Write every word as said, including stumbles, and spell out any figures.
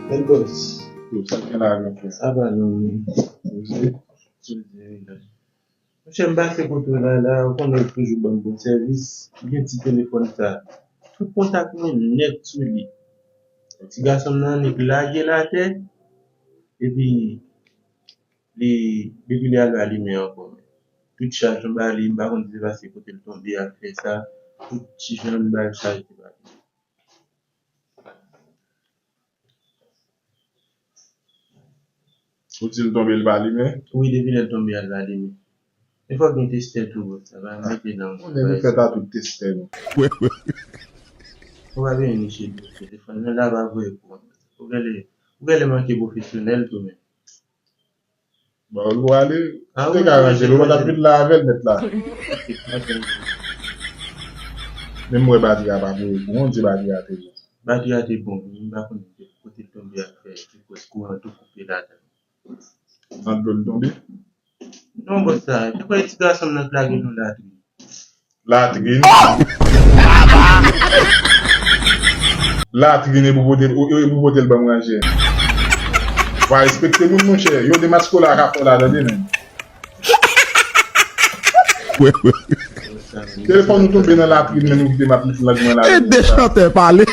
Bèl bòs. Yo, sa k gen la, gran frè? Sa va non, wi. Poze. Poze, wi, la. Monchè, m pase kote w la, la, ou konnen w toujou ban m bon sèvis. Gen ti telefòn sa. Tout kontak mwen nèt sou li. Ti gason m nan, nèg lage l atè. Epi, li, depi li al, l alimen ankò. Tout chaj m ba li, m pa konn si se paske kote l tonbe a fè sa. Tout ti jan m ba l chaj li pa. Ou di l tonbe, l pa limen? Wi, depi lè l tonbe a, l pa limen. E fòk gen testè tou, bòs, sa va mete nan. Konnen nou fèt a tout testè, nou. Ou pa bezwen niche telefòn nan, la pa voye pou mwen. Ou genlè, ou genlè manke pwofesyonèl tou, men. Bon, ou ale, ou te ka ranje l, ou pa t ap vin la avè l nèt la. Menm mwen batri a pa voye pou mwen, di batri a te bon. Batri a te bon, wi, m pa konn kote l tonbe a fè, ki koz kouran tou koupe ladan. Nan dlo l tonbe? Non, bòs, sa, se kwè ti gason m nan k lage nou latrin. Latrin. Latrin e pou pote, e pou pote l ban m ranje. Va respekte moun, monchè. Yo de maskola ka fè w la, tande, men. Telefòn ou tonbe nan latrin, men ou kite m ap met lang mwen la. E de chantè pale.